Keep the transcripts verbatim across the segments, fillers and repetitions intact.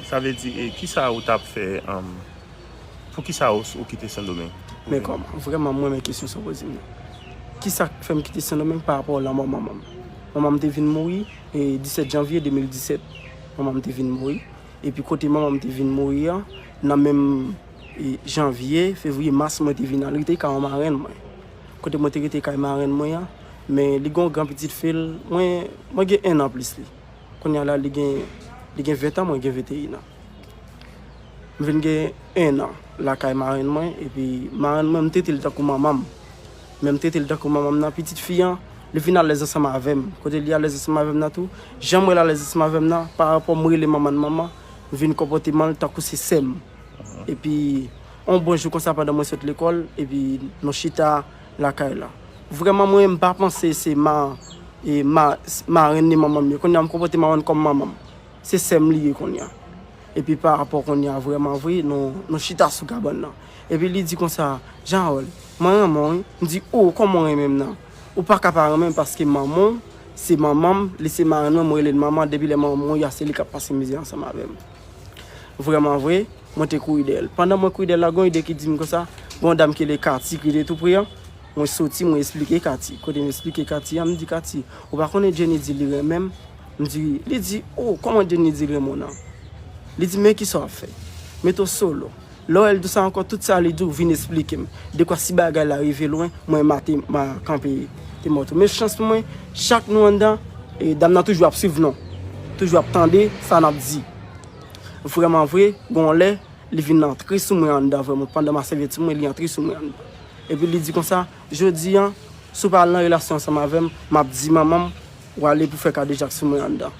Sa vle di, e, kisa ou t ap fè, um, poukisa ou, ou kite Sendomeng? Men kòman? Vrèman, mwen renmen kesyon sa w poze m nan. Kisa k fè m kite Sendomeng pa rapò lanmò manman m? Manman m te vin mouri, e, disèt janvye de mil disèt. Manman m te vin mouri. Epi kote manman m te vin mouri an, nan menm, e, janvye, fevriye, mas, mwen te vin al rete kay yon marenn mwen. Kote mwen te rete kay marenn mwen an, men li gen yon gran pitit fi l, mwen, mwen gen enn an plis li. Kounye a la, li gen, li gen ven tan, mwen gen venteyen an. M vin gen enn an lakay marenn mwen, epi marenn mwen, m trete l tankou manman m. Men m trete l tankou manman m nan, pitit fi an, li vin alèz ansanm avè m. Kote li alèz ansanm avè m nan tou, jan m wè l alèz ansanm avè m nan, pa rapò m rele manman l manman, m vin konpòteman l tankou se sè m. Epi, yon bon jou konsa, pandan mwen sot lekòl, epi nou chita lakay la. Vrèman, mwen, m pa panse se ma, e ma, marenn ni manman m ye. Kounye a, m konpòte marenn kòm manman m. Se sè m li ye kounye a. Epi pa rapò kounye a, vrèman vre, nou, nou chita sou kabann nan. Epi li di konsa, Jean Harold, mwen renmen w, wi. M di, o, kòman w renmen m nan? Ou pa ka pa renmen m paske manman w, se manman m, li se marenn mwen, mwen rele l manman, depi lè manman m mouri a, se li k ap pase mizè ansanm avè m. Vrèman vre, mwen te kouri dèyè l. Pandan mwen kouri dèyè l la, gen yon ide ki di m konsa, gen yon dam ki rele Kati ki rete tou pre an. Mwen soti, mwen esplike Kati. Kote m esplike Kati a, m di Kati, ou pa konnen Jenny di li renmen m? M di, li di, o, kòman Jenny di l renmen w nan? Li di, men kisa w ap fè? Mete w solo. Lè w wè l di w sa ankò, tout sa li di w, vin esplike m. Dekwa si bagay la rive lwen, mwen mate, m a kanpe te mò tou. Men chans pou mwen, chak nou anndan, e, dam nan toujou ap swiv nou. Toujou ap tande sa n ap di. Vrèman vre, gen yon lè, li vin antre sou mwen anndan vrèman. Pandan m a sèvi sou mwen, li antre sou mwen anndan. Epi li di konsa, jodi a, si w pa al nan relasyon ansanm avè m, m ap di manman m, w ale pou fè kadejak sou mwen anndan.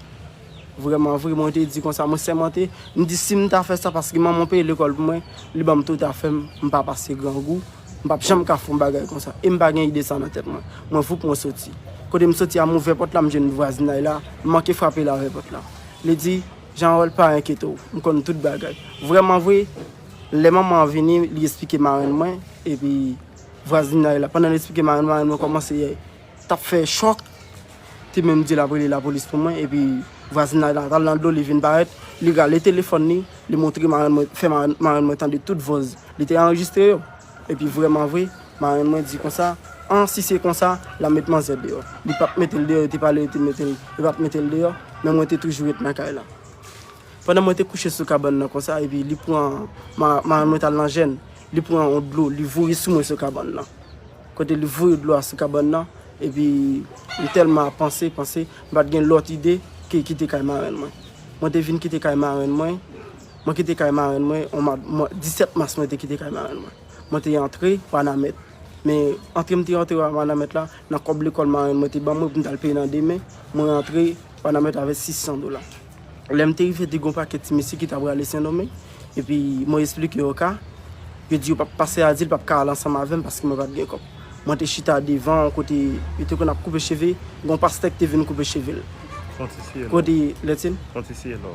Vrèman vre, mwen te di konsa, mwen sèmante, m di si m ta fè sa, paske manman peye lekòl pou mwen, li ban m tout afè m, m pa pase grangou, m p ap janm ka fè yon bagay konsa. E m pa gen ide sa nan tèt mwen. Mwen voup mwen soti. Kote m soti a, m ouvè pòt la, m jwenn vwazinay la, m manke frape l avè pòt la. Li di, Jean Harold, pa enkyete w, m konn tout bagay. Vrèman vre, lè manman an vini, li esplike marenn mwen, epi vwazinay la. Pandan l esplike marenn mwen, marenn mwen kòmanse t ap fè chòk. Te menm di l ap rele lapolis pou mwen, epi vwazinay la t al nan dlo, li vin parèt, li rale telefòn li, li montre marenn mwen, fè marenn, marenn mwen tande tout vòz. Li te anrejistre yo. Epi vrèman vre, marenn mwen di konsa, an si se konsa, l ap met manzè deyò. Li p ap mete l deyò, yo te pale, yo te mete l, yo p ap mete l deyò, men mwen te toujou ret nan kay la. Pandan mwen te kouche sou kabann nan konsa, epi li pran, ma, marenn mwen t al nan jèn, li pran yon dlo, li voye sou mwen sou kabann nan. Kote li voye dlo a sou kabann nan, epi m tèlman ap panse, panse, m pa t gen lòt ide ke kite kay marenn mwen. Mwen te vin kite kay marenn mwen, mwen kite kay marenn mwen, on ma, mwen, disèt mas mwen te kite kay marenn mwen. Mwen te antre Wanament. Men antre m te antre Wanament la, nan kòb lekòl marenn mwen te ban mwen pou m t al peye nan demen, mwen rantre Wanament avèk sis san dola. Lè m te rive, te gen yon pakèt ti mesye ki t ap rale Sendomeng. Epi mwen esplike yo ka. Yo di yo p ap, pastè a di l p ap ka al ansanm avè m paske mwen pa t gen kòb. Mwen te chita devan yon kote yo te konn ap koupe cheve, gen yon pastè ki te vin koupe cheve l. Fon ti siye lò. Kote, Lètin? Fon ti siye lò.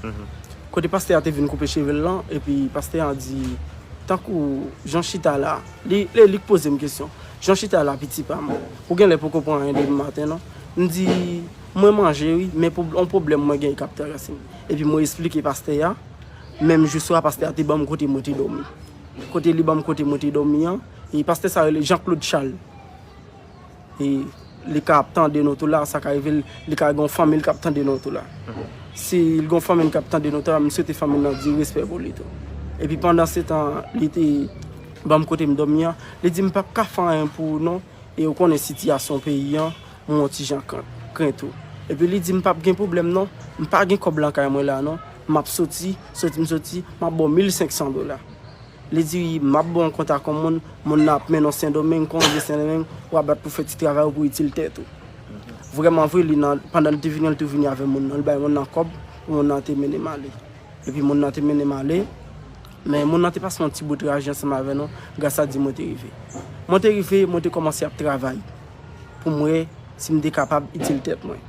Mhm. Kote pastè a te vin koupe cheve l lan, epi pastè a di, tankou jan chita la, li, li, li k poze m kesyon. Jan chita la, piti pa m, ou genlè poko pran anyen depi maten, non? M di, mwen manje, wi, men pwob-, yon pwoblèm mwen gen k ap travèse m. Epi mwen esplike pastè a, menm jou swa, pastè a te ban m kote mwen te dòmi. Kote li ban m kote mwen te dòmi an, e pastè sa rele Jean Claude Charles. E li ka ap tande nou tou la, sa ka rive l, li ka gen yon fanmi l k ap tande nou tou la. Si l gen yon fanmi l k ap tande nou tou la, m swete fanmi l nan di respè pou li tou. Epi pandan se tan, li te ban m kote m dòmi an, li di m p ap ka fè anyen pou ou non, e ou konnen sitiyasyon peyi an, mwen yon ti jan kren, kren tou. Epi li di m p ap gen pwoblèm non, m pa gen kòb lan kay mwen la non, m ap soti, soti m soti, m ap ba w mil senk san dola. Li di, m ap ba w kontak yon moun, moun nan ap mennen w Sendomeng, konje Sendomeng, w ap bat pou fè ti travay ou pou itil tèt ou. Vrèman vre, li nan, pandan l te vini an, li tou vini avè moun nan. Li bay moun nan kòb, pou moun nan te mennen m ale. Epi moun nan te mennen m ale, men moun nan te pase yon ti bout raje ansanm avè nou, gras a Dye mwen te rive. Mwen te rive, mwen te kòmanse ap travay pou m wè si m te kapab itil tèt mwen.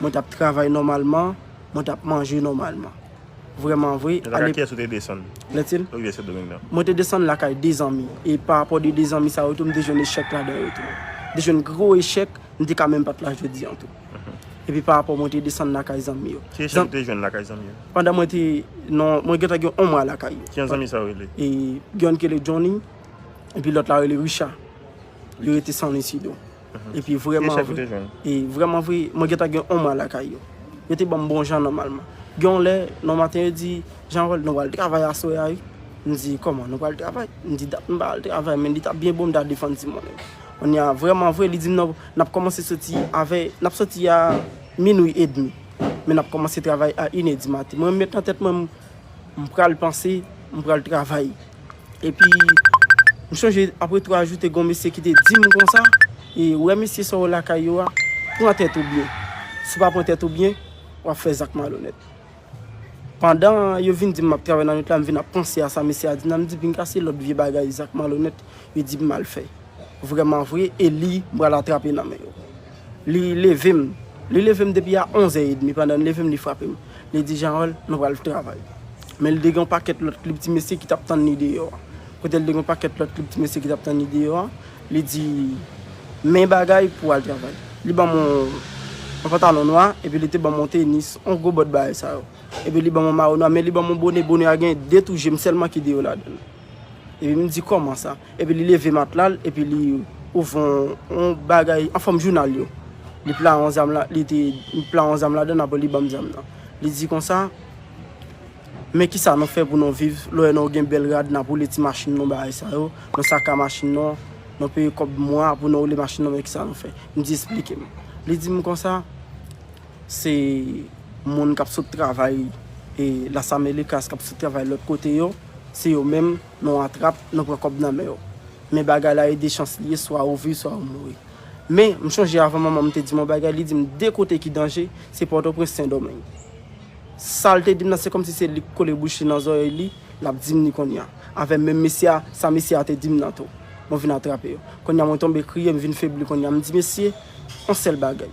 Mwen t ap travay nòmalman, mwen t ap manje nòmalman. Vrèman vre. E lakay kiyès ou te desann? Lètin? Ou rive Sendomeng nan? Mwen te desann lakay de zanmi. E pa rapò de de zanmi sa yo tou, m te jwenn echèk ladan yo tou. M te jwenn gwo echèk, m te ka menm pa t la jodi an tou. Epi pa rapò mwen te desann lakay zanmi yo. Ki echèk ou te jwenn lakay zanmi yo? Pandan mwen te, non, mwen gentan gen yon mwa lakay yo. Ki jan zanmi sa yo rele? E gen yon ki rele Johnny, epi lòt la rele Richard. Yo rete San Isidro. Epi vrèman vre, e vrèman vre, mwen gentan gen yon mwa lakay yo. Yo te ban m bon jan nòmalman. Gen yon lè, nan maten, yo di, Jean Rol, nou pral travay aswè a, wi. M di, kòman, nou pral travay? M di, dat m pa al travay, men li t ap byen bon, m ta defann timoun. Kounye a, vrèman vre, li di m, non, n ap kòmanse soti avè, n ap soti a minwi edmi. Men n ap kòmanse travay a inè di maten. Mwen, m met nan tèt mwen, m pral panse, m pral travay. Epi, m chonje apre twa jou, te gen yon mesye ki te di m konsa, e, ou wè mesye sa yo lakay yo a, pran tèt ou byen. Si w pa pran tèt ou byen, w ap fè zak malonèt. Pandan yo vin di m m ap travay nan nwit la, m vin ap panse a sa mesye a di m nan, m di, pinga se lòt vye bagay, zak malonèt, yo di m m al fè. Vrèman vre, e li, m pral atrape nan men yo. Li leve m. Li leve m depi a onzè edmi, pandan l leve m, li frape m. Li di, Jean Rol, nou pral travay. Men li te gen yon pakèt lòt klib ti mesye ki t ap tann li deyò a. Kote l te gen yon pakèt lòt klib ti mesye ki t ap tann li deyò a, li di, men bagay pou w al travay. Li ban m yon, yon pantalon nwa, epi li te ban m yon tenis, yon gwo bòt bagay sa yo. Epi li ban m yon mayo nwa, men li ban m yon bone, bone a gen de tou je m sèlman ki deyò ladan l. Epi m di, kòman sa? Epi li leve matla l, epi li ouvri yon, yon bagay an fòm jounal yo. Li pla yon zam la, li te, li pla yon zam ladan l, apre li ban m zam nan. Li di konsa, men kisa nou fè pou nou viv, lè nou gen bèl rad, n ap woule ti machin nou, bagay sa yo, nou saka machin nou, nou peye kòb mwa pou nou woule machin nou, men kisa nou fè? M di, esplike m. Li di m konsa, se moun k ap sot travay, e, Las Américas k ap sot travay lòt kote yo, se yo menm, nou atrap, nou pran kòb nan men yo. Men bagay la e de chans li ye, swa ou viv, swa ou mouri. Men, m chonje avan manman m te di m yon bagay, li di m de kote ki danje, se Pòtoprens, Sendomeng. Sa l te di m nan, se kòmsi se li k kole bouch li nan zòrèy li, l ap di m li kounye a. Avè menm mesye a, sa mesye a te di m nan tou. Mwen vin atrape yo. Kounye a mwen tonbe kriye, m vin febli kounye a. M di, mesye, yon sèl bagay.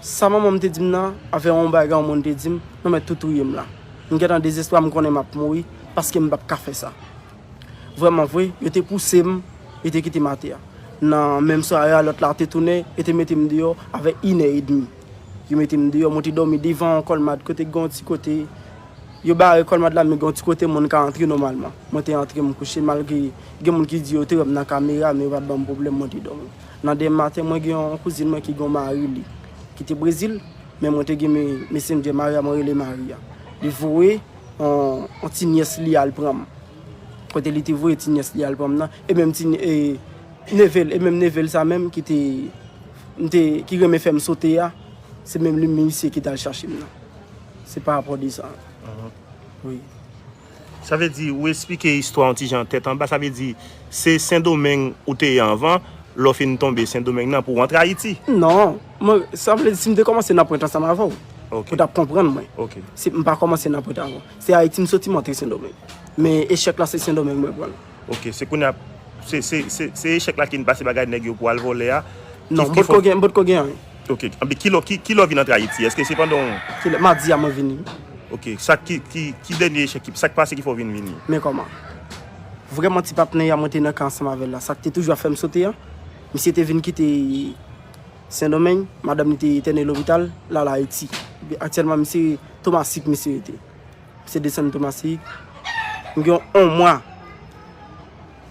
Sa manman m te di m nan, avè yon bagay yon moun te di m, nou mèt tou touye m la. M gentan dezespwa, m konnen m ap mouri, paske m p ap ka fè sa. Vrèman vre, yo te pouse m, yo te kite m atè a. Nan menm sware a, lòt la te tounen, yo te mete m deyò avè inè edmi. Yo mete m deyò, mwen te dòmi devan yon kòlmad, kote gen yon ti kote. Yo bare kòlmad la, men gen yon ti kote moun ka antre nòmalman. Mwen te antre, m kouche, malgre gen moun ki di yo te wè m nan kamera, men yo pa t ban m pwoblèm, mwen te dòmi. Nan demen maten, mwen gen yon kouzin mwen ki gen yon mari li, ki te Brezil, men mwen te gen me-, messenger mari a, mwen rele mari a. Li voye yon, yon ti nyès li al pran m. Kote li te voye ti nyès li al pran m nan, e menm ti, e, neve l, e menm neve l sa menm ki te, m te, ki renmen fè m sote a, se menm li misye ki t al chache m nan. Se pa rapò de sa. Wi. Sa vle di, ou esplike istwa yon ti jan tèt anba, sa vle di, se Sendomeng ou te ye anvan, lè w fin tonbe Sendomeng nan pou w antre Ayiti? Non, mwen, sa vle di, si m te kòmanse nan pwent ansanm avè w, Ok. ou t ap konprann mwen. Ok. Si m pa kòmanse nan pwent avè w. Se Ayiti m soti, m antre Sendomeng. Men echèk la, se Sendomeng mwen pran l. Ok, se kounye a, se, se, se, se echèk la ki n pase bagay nèg yo pou al vòlè a. Non, Ki- m ki potko fò- gen, m potko gen anyen. Ok, anben, ki lè, ki, ki lè w vin antre Ayiti? Èske se pandan w- Se lè madi a mwen vini. Ok, sa ki, ki, ki dènye echèk, ki, sa k pase ki fè w vin vini? Men kòman? Vrèman, ti patnè a mwen te nan ka ansanm avè l la. Sa k te toujou ap fè m sote a, misye te vin kite Sendomeng, madanm li te entène lopital, l al Ayiti. Aktyèlman, misye Tomasik, misye rete. Misye desann Tomasik. M gen yon mwa.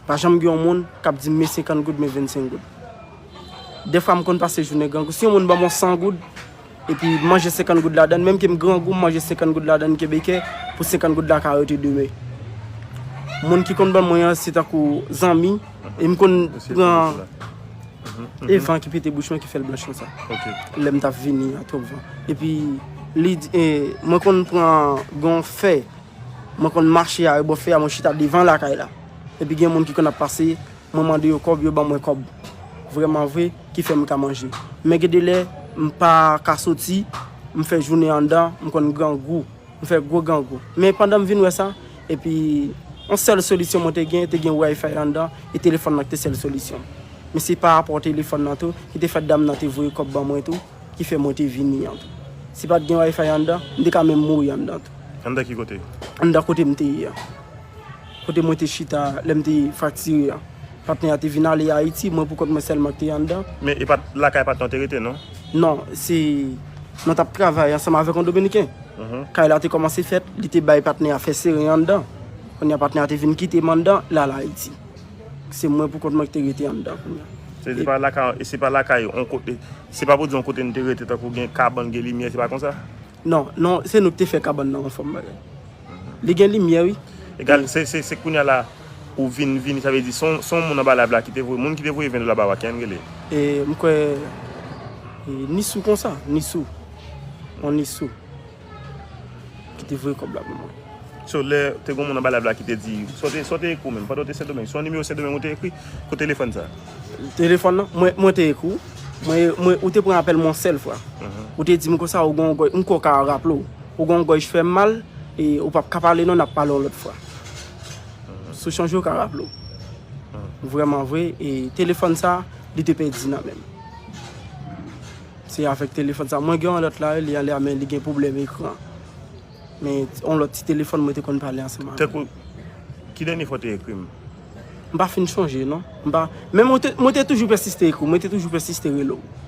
Pa janm gen yon moun k ap di m men senkant goud, men vennsenk goud. Dèfwa m konn pase jounen grangou. Si yon moun ban m yon san goud, epi m manje senkant goud ladan l, menm ke m grangou, m manje senkant goud ladan l, m kenbe kè pou senkant goud la ka rete demen. Moun ki konn ban mwen an, se tankou zanmi, e m konn pran, e van ki pete bouch mwen ki fè l blanch konsa. Ok. Lè m t ap vini a, twòp van. Epi, li di, e, mwen konn pran gon fè, mwen konn mache a rebò fè a, mwen chita devan lakay la. Epi gen moun ki konn ap pase, mwen mande yo kòb, yo ban mwen kòb. Vrèman vre, ki fè m ka manje. Men gen de lè, m pa ka soti, m fè jounen anndan, m konn grangou, m fè gwo grangou. Men pandan m vin wè sa, epi yon sèl solisyon mwen te gen, te gen Wi-Fi anndan, e telefòn nan ki te sèl solisyon m. Men se pa rapò telefòn nan tou, ki te fè dam nan te voye kòb ban mwen tou, ki fè mwen te vini an tou. Si pa t gen Wi-Fi anndan, m te ka menm mouri anndan tou. Anndan ki kote? Anndan kote m te ye a. Kote mwen te chita, lè m te fraktire a. Patnè a te vin ale Ayiti, mwen pou kont mwen sèlman ki te anndan. Men e pa t lakay patnè w te rete, non? Non, se Nou t ap travay ansanm avèk yon Dominiken. Kay la te kòmanse fèt, li te bay patnè a fè seren anndan. Kounye a patnè a te vin kite m anndan, l al Ayiti. Se mwen poukont mwen ki te rete anndan kounye a. Se, se pa lakay, se pa lakay, on kote, se pa pou di on kote n te rete tankou gen kabann, gen limyè, se pa konsa? Non, non, se nou ki te fè kabann nan yon fòm bagay. Li gen limyè, wi. Egal, se, se, se kounye a la, ou vin, vini, sa vle di, se yon, se yon moun anba live la ki te voye, moun ki te voye ven dola ba w a, ki jan l rele? E, m kwè, e, Nisou konsa, Nisou. On Nisou. Ki te voye kòb la pou mwen. So, lè te gen moun anba live la ki te di, sa w te, sa w te ekri w menm, pandan w te Sendomeng, se yon nimewo Sendomeng ou te ekri, kote telefòn sa? Telefòn nan, mwen, mwen te ekri w. Mwen, mwen, ou te pran apèl mwen yon sèl fwa. Ou te di m konsa, ou gen yon gòj, m kwè w ka raple w. Ou gen yon gòj fè m mal, e ou p ap ka pale non, n ap pale yon lòt fwa. Si w chonje, w ka raple w. Vrèman vre, e telefòn sa, li te pèdi nan men m. Se avèk telefòn sa. Mwen gen yon lòt la, li anlè a, men li gen pwoblèm ekran. Men yon lòt ti telefòn mwen te konn pale ansanm avè l. Tankou, ki dènye fwa w te ekri m? M pa fin chonje, non. M pa, men mwen te, mwen te toujou pèsiste ekri w, mwen te toujou pèsiste rele w.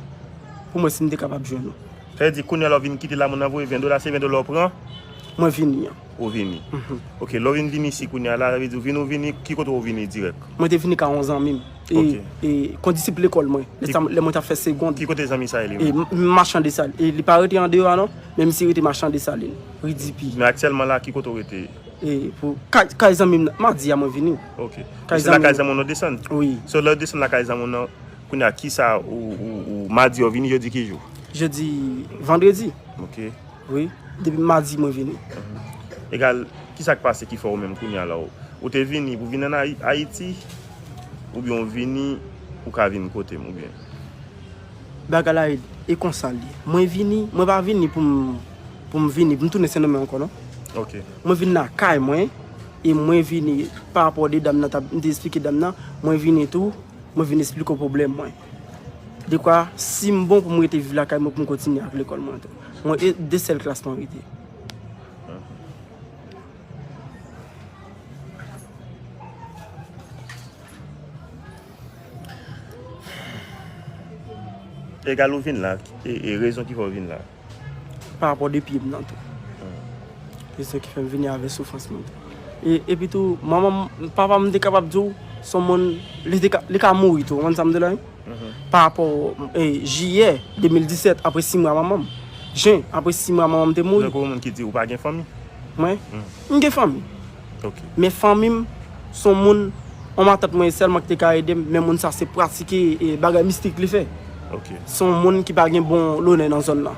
Pou mwen, si m te kapab jwenn ou. Sa vle di, kounye a la w vin kite la, moun nan voye ven dola, se ven dola w pran? Mwen vini an. Ou vini. Ok, lè w vin vini isi kounye a la, sa vle di w vin, ou vini, ki kote w vini dirèk? Mwen te vini ka yon zanmi m. E, e, kondisip lekòl mwen. Lè sa, lè mwen t ap fè segond. Ki kote zanmi sa ye li menm? E, m, m machan Desalin. E, li pa rete andeyò a non, men misye rete machan Desalin. Ridipi. Men aktyèlman la, ki kote w rete? E, pou, kay, kay zanmi m nan, madi a mwen vini. Ok. Kay zanmi m. Se lakay zanmi w nou desann? Wi. So, lè w desann lakay zanmi w nan, kounye a, kisa ou, ou, ou, madi a w vini, jodi ki jou? Jodi, vandredi. Ok. Wi, depi madi mwen vini. Egal, kisa k pase ki fè ou menm kounye a la, ou, ou te vini pou vin ann Ayi-, Ayiti, oubyen ou vini pou ka vin kote m, oubyen? Bagay la e, e konsa l ye. Mwen vini, mwen pa vini pou m, pou m vini, pou m tounen Sendomeng ankò, non. Ok. Mwen vin lakay mwen, e mwen vini pa rapò de dam nan, t ap, m te esplike dam nan, mwen vini tou, mwen vin esplike w pwoblèm mwen. Dekwa, si m bon pou m rete viv lakay mwen, pou m kontinye ak lekòl mwen tou. Mwen, e de sèl klas mwen rete. Egal ou vin la, e, e rezon ki fè w vin la? Pa rapò de pye m nan tou. Rezon ki fè m vini avèk soufrans mwen tou. E, epi tou, manman m, papa m te kapab di w, se yon moun, li te ka, li ka mouri tou, ou konprann sa m di w la, wi? Pa rapò, e, jiyè de mil disèt, apre sis mwa manman m. Jen, apre sis mwa manman m te mouri. Donk, ou yon moun ki di ou pa gen fanmi? Mwen? M gen fanmi. Ok. Men fanmi m, se yon moun, yon matant mwen sèlman ki te ka ede m, men moun sa se pratike, e, bagay mistik li fè. Ok. Se yon moun ki pa gen bon lonè nan zòn nan.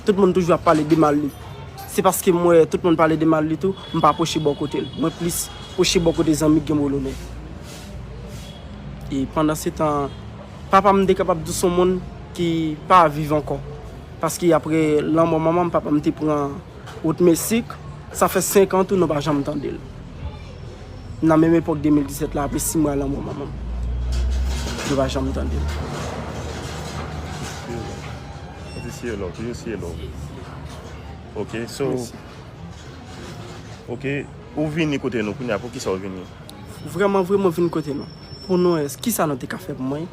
Tout moun toujou ap pale de mal li. Se paske m wè tout moun pale de mal li tou, m pa pwoche bò kote l. Mwen plis pwoche bò kote zanmi k gen bon lonè. E pandan se tan, papa m te kapab di se yon moun ki pa viv ankò. Paske apre lanmò manman m, papa m te pran wout Meksik, sa fè senk an tou nou pa janm tande l. Nan menm epòk de mil disèt la, apre sis mwa lanmò manman m, nou pa janm tande l. Toujou see love, toujou see love. Ok, so, ok, ou vini kote nou kounye a, poukisa ou vini? Vrèman vre, mwen vin kote nou. Pou nou wè, kisa nou te ka fè pou mwen?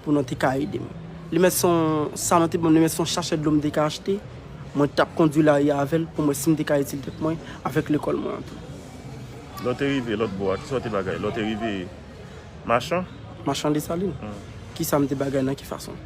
Pou nou te ka ede m. Li mèt se yon, sa nou te ban m, li mèt se yon sachè dlo m te ka achte, mwen t ap kondui lari a avè l pou mwen si m te ka itil tèt mwen avèk lekòl mwen an tou. Lè w te rive lòt bò a, kisa w te bagay? Lè w te rive machan? Machan Desalin. Kisa m te bagay, nan ki fason?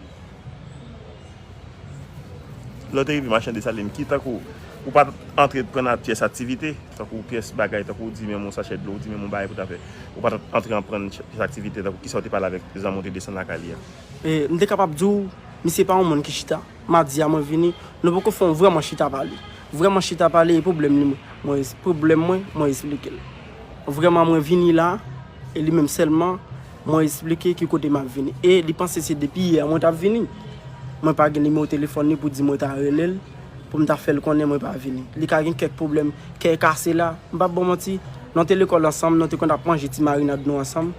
Lè w te rive machan Desalin, ki tankou, ou pa t antreprann a pyès aktivite, tankou pyès bagay, tankou w di menm yon sachè dlo, w di menm yon bagay pou w ta fè. Ou pa t antreprann pyès aktivite, tankou kisa w te pale avèk zanmi w te desann lakay li a? E, m te kapab di w, misye pa yon moun ki chita. Madi a mwen vini, nou poko fè yon vrèman chita pale. Vrèman chita pale, e pwoblèm li, mwen, mwen es-, pwoblèm mwen, mwen esplike l. Vrèman, mwen vini la, e li menm sèlman, mwen esplike ki kote m ap vini. E li panse se depi yè mwen t ap vini. Mwen pa gen nimewo telefòn li pou di mwen ta rele l, pou m ta fè l konnen mwen pa vini. Li ka gen kèk pwoblèm, kè kase la. M p ap ba w manti, nou te lekòl ansanm, nou te konn ap manje ti marinad nou ansanm,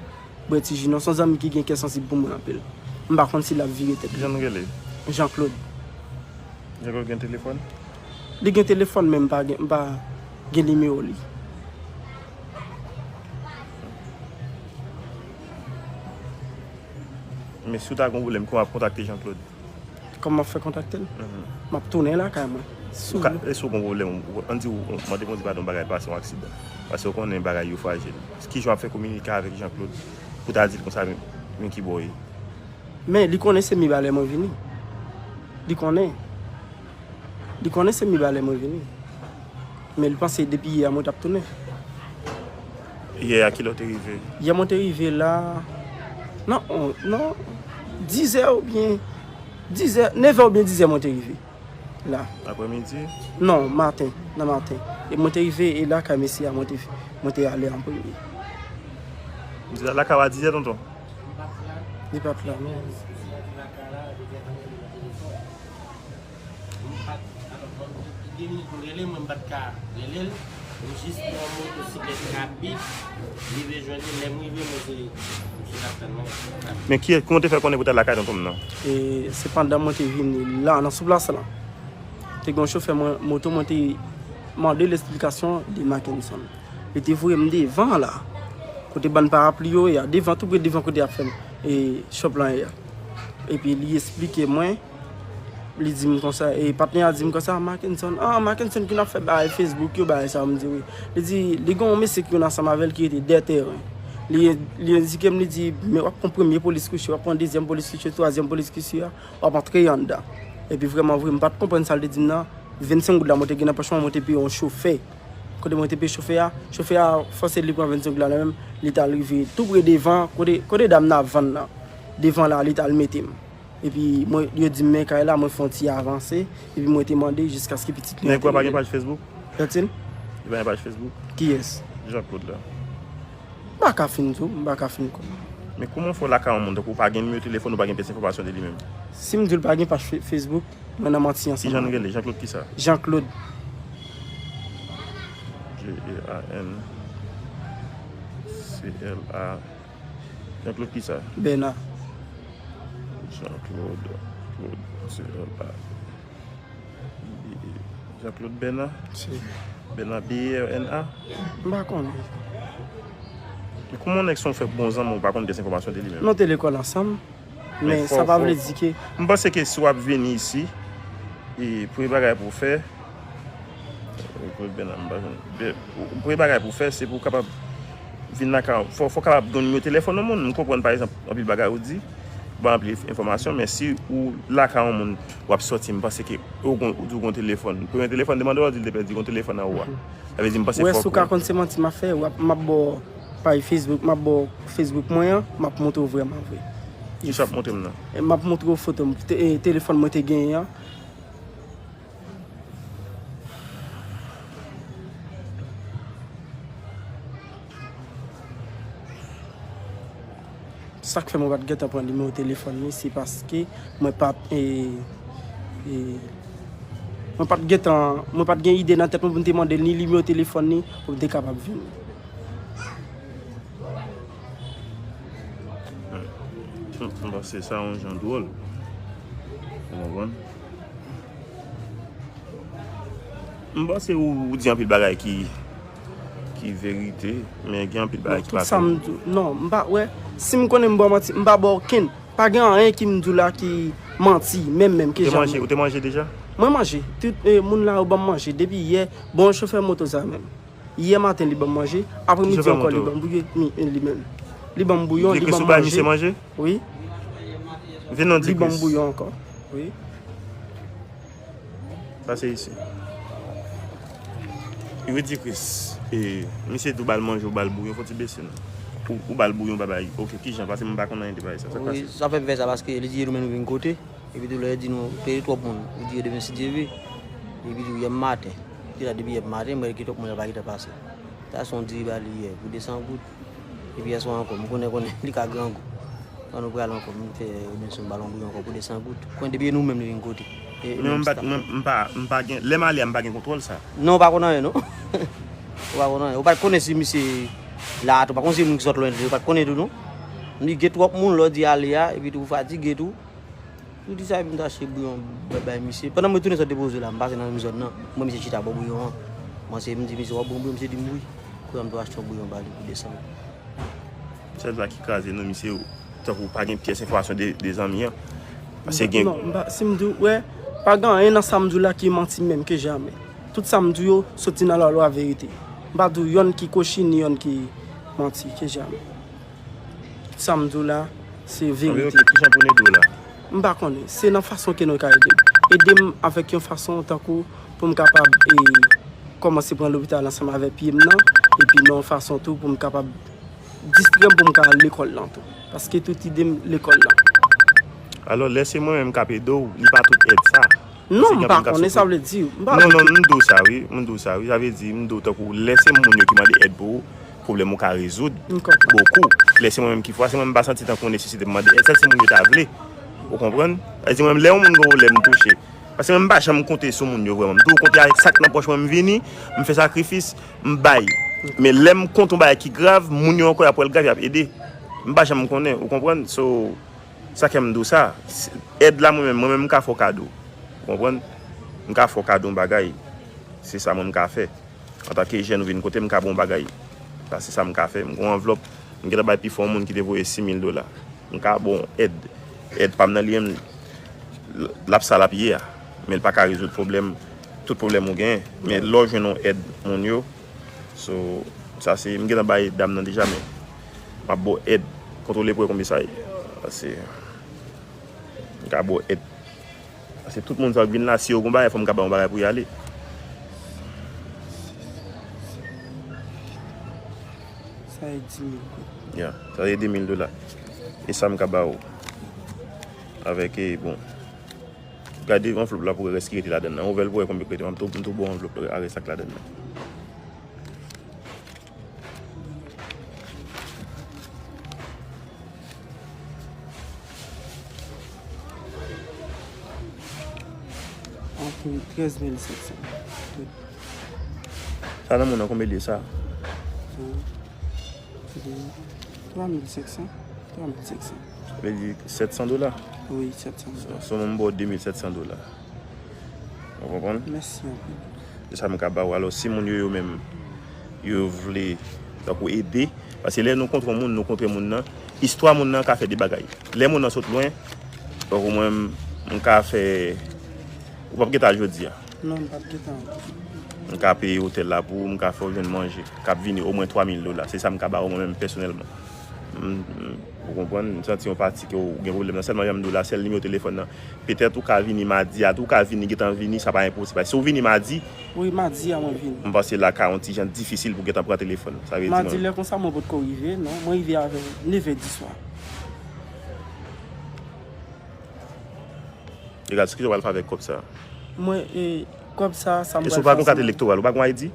bwè ti ji nou. Se yon zanmi ki gen kè sansib pou mwen anpil. M pa konn si l ap vire tèt li. Jan l rele? Jean Claude. Jean Claude gen telefòn? Li gen telefòn, men m pa gen, m pa gen nimewo li. Men si w ta gen yon pwoblèm, kòman w ap kontakte Jean Claude? Kòman m ap fè kontakte l? M ap tounen lakay mwen. Ou ka, e si w gon pwoblèm, ou, ann di w, ou mande Bondye padon, bagay pase yon aksidan. Paske w konnen bagay yo frajil. Kijan w ap fè kominike avèk Jean Claude pou ta di l konsa men, men ki bò w ye? Men li konnen se Mibalè mwen vini. Li konnen. Li konnen se Mibalè mwen vini. Men li panse depi yè a mwen t ap tounen. Yè a kilè w te rive? Yè mwen te rive la nan on, nan dizè oubyen dizè, nevè oubyen dizè mwen te rive la. Aprèmidi? Non, maten, nan maten. E mwen te rive e lakay mesye a mwen te, mwen te ale an premye. Di lakay w a dizè, tonton? Li pa t la, non. M pa t, alò, bon, gen minit m rele, mwen m pa t ka rele l. M jis pran yon motosiklèt rapid, rive jwenn li. Lè m rive, mwen se misye t ap tann mwen. Men ki, kòman w te fè konnen pou w t al lakay tonton m nan? E se pandan mwen te vini la, nan sou plas la. Te gen yon chofè mwen, moto mwen te mande l esplikasyon de Mackenson. Li te voye m devan la, kote bann parapli yo ye a, devan, tou pre devan kote y ap fè, e, shop lan ye a. Epi li esplike mwen, li di m konsa, e patnè a di m konsa, Mackenson, ah, Mackenson ki nan fè bagay Facebook yo, bagay sa yo, m di wi. Li di, li gen yon mesye ki konn ansanm avè l ki rete dèyè teren. Li, li endike m, li di, men w ap pran premye polis kouche, w ap pran dezyèm polis kouche, twazyèm polis kouche a, w ap antre anndan. Epi vrèman vre, m pa t konprann sa l te di m nan. Vennsenk goud la mwen te gen nan pòch mwen, mwen te peye yon chofè. Kote mwen te peye chofè a, chofè a fòse li pran vennsenk goud la nan men m, li t al rive tou pre devan, kote, kote dam nan ap vann nan. Devan la, li t al mete m. Epi mwen, yo di m men kay la, mwen fè yon ti avanse, epi mwen te mande jiskaske pitit li an te rive. Nèg ou a pa gen paj Facebook? Yatine? Li pa gen paj Facebook? Kiyès? Jean Claude la. M pa ka fin di w, m pa ka fin konn. Men kòman w fè w lakay yon moun, tankou w pa gen nimewo telefòn, ou pa gen pyès enfòmasyon de li menm? Si m di w l pa gen paj Fe-, Facebook, mwen nan manti ansanm avè w. Kijan l rele? Jean Claude kisa? Jean Claude. J E A N C L A. Jean Claude kisa? Bena. Jean Claude, Claude, C L A. Jean Claude Bena? Si. Bena, B E R N A? M pa konnen. Men kòman yon nèg se yon fèk bon zanmi, ou pa konn pyès enfòmasyon de li menm? Nou te lekòl ansanm, men sa pa vle di ke. M panse ke si w ap vini isi, e premye bagay pou w fè, Claude Bena, m pa konn. Be-, premye bagay pou w fè, se pou w kapab vin lakay, fò, fò w kapab gen nimewo telefòn yon moun. M konprann, pa egzanp, anpil bagay ou di, ba anpil enfòmasyon, men si ou lakay yon moun, w ap sòti, m panse ke ou gon, ou di w gon telefòn. Premye telefòn, demande w di l te pèdi, gon telefòn anwo a. Sa vle di, m panse fòk ou. Ou wè, si w ka konn se manti m ap fè, w ap, m ap ba w paj Facebook, m ap ba w Facebook mwen an, m ap montre w vrèman vre. Kisa w ap montre m nan? E m ap montre w foto m, te-, e, telefòn mwen te genyen an. Sa k fè mwen pa t gentan pran nimewo telefòn li, se paske mwen pa t, e, e, mwen pa t gentan, mwen pa t gen ide nan tèt mwen pou m te mande l ni nimewo telefòn li pou m te kapab vini. Hmm. Hmm, m panse sa yon jan dwòl. Ou konprann? M panse ou, ou di anpil bagay ki, ki verite, men gen anpil bagay ki pa verite. Non, tout sa m di w, non, m pa, wè, si m konnen m ba w manti, m pa ba w okenn. Pa gen anyen ki m di w la ki manti, menm, menm, ke janm. Ou te manje, ou te manje deja? Mwen manje. Tout, e, moun la yo ban m manje. Depi yè, bon, chofè moto sa menm. Yè maten, li ban m manje. Apremidi ankò, li ban m bouyon, li, li menm. Li ban m bouyon, li ban m manje. Wi. Vin non di plis. Li ban m bouyon ankò. Wi. Pase isi. Wi, di Kris. E, misye di w ba l manje, w ba l bouyon, fò ti bese non. Ou, ou ba l bouyon, babay. Oke, kijan? Pase m pa konn anyen de bagay sa. Sa k pase? Wi, sa fè m fè sa paske li di nou menm nou vin kote. Epi tou lè yo di nou, te twòp moun. Ou di yo demen si Dye vle. Epi tou yè maten. Ki la depi yè maten, mwen ki twòp moun la pa gentan pase. Ta se yon diri ba li yè, pou de san goud. Epi yè swa ankò, m konnen, konnen, li ka grangou. Kan nou pral ankò, m fè Robinson ba l yon bouyon ankò pou de san goud. Konnen depi e nou menm li vin kote. E, e menm m pa, mwen, m pa, m pa gen, lè m ale a, m pa gen kontwòl sa. Non, ou pa konn anyen, non. Ou pa konn anyen. Ou pa t konnen si misye la tou, ou pa konn si moun ki sot lwen tou, ou pa t konnen tou, non. Li gen twòp moun, lè w di ale a, epi tou ou fatige tou. Ou di sa, epi m t achte bouyon bay, bay misye. Pandan mwen tounen sot depoze la, m pase nan menm zòn nan. M wè misye chita bò bouyon an. Mwen se, m di misye, w ap bon bouyon? Misye di m wi. Kounye a m tou achte yon bouyon ba li pou de san. Sèl sa ki kraze nou, misye, tankou pa gen pyès enfòmasyon de, de zanmi an. Paske gen. Non, m pa, si m di w, wè, pa gen anyen nan sa m di w la ki manti menm, ke jamè. Tout sa m di w yo soti nan lalwa verite. M pa di w yonn ki kochi, ni yonn ki manti, ke jamè. Tout sa m di w la, se verite. Anben, ok, kijan pou n ede w la? M pa konnen. Se nan fason ke nou ka ede m. Ede m avèk yon fason tankou pou m kapab, e, kòmanse pran lopital ansanm avèk pye m nan, epi nan yon fason tou pou m kapab distrè m pou m ka al lekòl lan tou. Paske tout ide m lekòl lan. Alò, lè se mwen menm k ap ede w, li pa tout èd sa. Non, m pa konnen sa vle di. M pa Non, non, m di w sa, wi. M di w sa, wi. Sa vle di, m di w tankou, lè se moun yo ki mande èd pou ou, pwoblèm ou ka rezoud bokou. Lè se mwen menm ki fwa, se mwen menm m pa santi tankou nesesite pou mande èd. Sèl se moun yo ta vle. Ou konprann? Sa vle di, mwen menm, lè yon moun gen pwoblèm, m touche. Paske mwen, m pa janm konte sou moun yo vrèman. M toujou konte avèk sa k nan pòch mwen, m vini, m fè sakrifis, m bay. Men lè m konte yon bagay ki grav, moun yo ankò y ap wè l grav, y ap ede. M pa janm konnen, ou konprann? So, sa k fè m di w sa. S-, èd la, mwen menm, mwen menm, m ka fè w kado. Ou konprann? M ka fè w kado yon bagay. Se sa mwen m ka fè. Antanke jèn, ou vin kote m, m ka ba w yon bagay. Sa se sa m ka fè. M gen yon anvlòp, m gentan bay pifò yon moun ki te voye sis mil dola. M ka ba w èd. Èd pa m nan li menm, l ap sa l ap ye a. Men l pa ka rezoud pwoblèm, tout pwoblèm ou genyen. Men lè w jwenn yon èd moun yo, so, sa se, m gentan bay dam nan deja, men m ap ba w èd. Kontwole pou wè konbyen sa ye. Sa se, m ka ba w èd. Paske tout moun sa yo k vin la, si yo gon bagay, fò m ka ba yon bagay pou y ale. Sa e di mil goud. Ya, sa e de mil dola. E sa m ka ba ou. Avèk, e, bon. Gade anvlòp la pou wè rès ki rete ladann nan. Ouvè l pou wè konbyen ki rete. M tou, m tou ba w anvlòp la, a rès ak ladann nan. Antre trèz mil senk san. Sa nan moun nan konbyen li ye sa? Twa mil senk san. Twa mil senk san. Sa vle di sèt san dola? Wi, sèt san dola. So, so, mwen ba w de mil sèt san dola. Ou konprann? Mèsi anpil. Se sa m ka ba ou. Alò, si moun yo, yo menm, yo vle, tankou, ede, paske lè nou kontre yon moun, nou kontre moun nan, istwa moun nan ka fè de bagay. Lè moun nan sot lwen, tankou mwen, m ka fè, ou p ap gentan al jodi a. Non, m p ap gentan al. M ka peye otèl la pou ou, m ka fè w jwenn manje, k ap vini omwen twa mil dola. Se sa m ka ba ou mwen menm pèsonèlman. M, m, ou konprann? M santi yon pati ke w gen pwoblèm nan. Sèlman, jan m di w la, sèl nimewo telefòn nan. Petèt ou ka vini madi a tou, ou ka vini, gentan vini, sa pa enposib. Si w vini madi, wi, madi a mwen vini. M panse la ka yon ti jan difisil pou gentan pran telefòn. Sa vle di madi, mwen lè konsa, mwen potko rive, non. Mwen rive avè nevè diswa. Egal, se kisa w pral fè avèk kòb sa? Mwen, e, kòb sa, sa m pral fè ansanm. E si w pa gen kat elektoral, ou pa gen I D?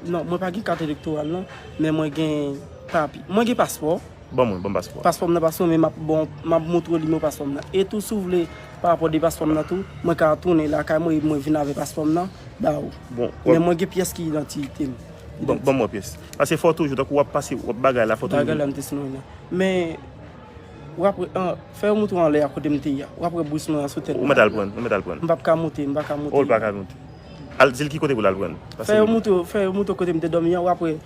Non, mwen pa gen kat elektoral, non. Men mwen gen papye. Mwen gen paspò. Ban mwen, ban m paspò. Paspò m nan, paspò m, men m ap, bon, m ap montre w nimewo paspò m nan. E tou, si w vle, pa rapò de paspò m nan tou, mwen ka tounen lakay mwen e mwen vin avè paspò m nan, ba ou. Bon, men mwen gen pyès ki idantite m. Bon, ban mwen pyès. Paske fò w toujou, tankou w ap pase, w ap bagay la, fò w toujou. Bagay la, m te sinon la. Men, w ap wè, an, fè yo montre w anlè a kote m te ye a. W ap wè bous mwen an sou tèt mwen. Ou mèt al pran, ou mèt al pran. M p ap ka monte, m pa ka monte. Ou pa ka monte. Al, di l ki kote pou l al pran. Fè yo montre, fè yo montre kote m te dòmi an, w ap wè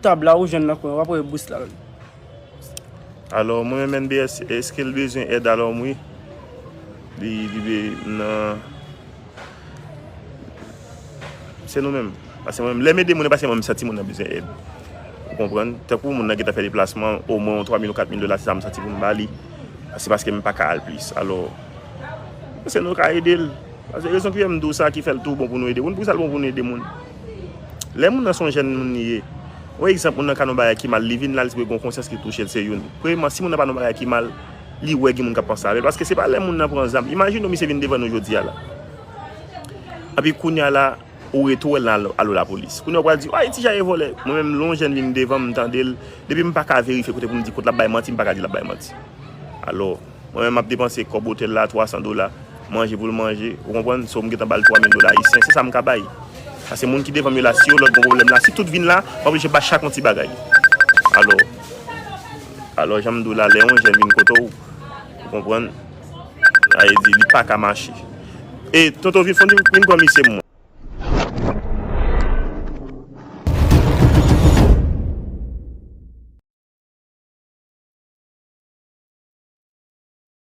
tab la ou jwenn nan kwen an, w ap wè bous la. Alò, mwen menm N B S, èske l bezwen èd? Alò, m wi. Li, li be-, nan Se nou menm. Paske mwen menm, lè m ede moun nan, paske mwen m santi moun nan bezwen èd. Ou konprann? Tankou moun nan gentan fè deplasman, omwen yon twa mil ou kat mil dola, se sa m santi pou m ba li. Se paske m pa ka al plis. Alò, se nou ka ede l. Paske rezon ki fè m di w sa, ki fè l tou bon pou nou ede moun, pou sa l bon pou nou ede moun. Lè moun nan se yon jèn moun li ye, yon egzanp, moun nan ka nan yon bagay ki mal, li vin la, li sipoze gen yon konsyans ki touche l, se youn. Premyèman, si moun nan pa nan yon bagay ki mal, li wè gen moun k ap panse avè l. Paske se pa lè moun nan pran zam. Imajine w, misye vin devan nou jodi a la. Epi kounye a la, ou rete w wè l nan alo, alo lapolis. Kounye a w pral di, "Ay, ti Jaye vòlè." Mwen menm, lè yon jèn vin devan m, m tande l, depi m pa ka verifye kote pou m di kot l ap bay manti, m pa ka di l ap bay manti. Alò, mwen menm, m ap depanse kòb otèl la, twa san dola, manje pou l manje, ou konprann? So, m gentan ba l twa mil dola ayisyen, se sa m ka bay. Paske moun ki devan m yo la, si yo lòt gon pwoblèm la, si tout vin la, m oblije ba chak yon ti bagay. Alò, alò, jan m di w la, lè yon jèn vin kote w, ou konprann? Sa vle di, li pa ka mache. E, Tonton, vin, fon, vin pran misye pou mwen.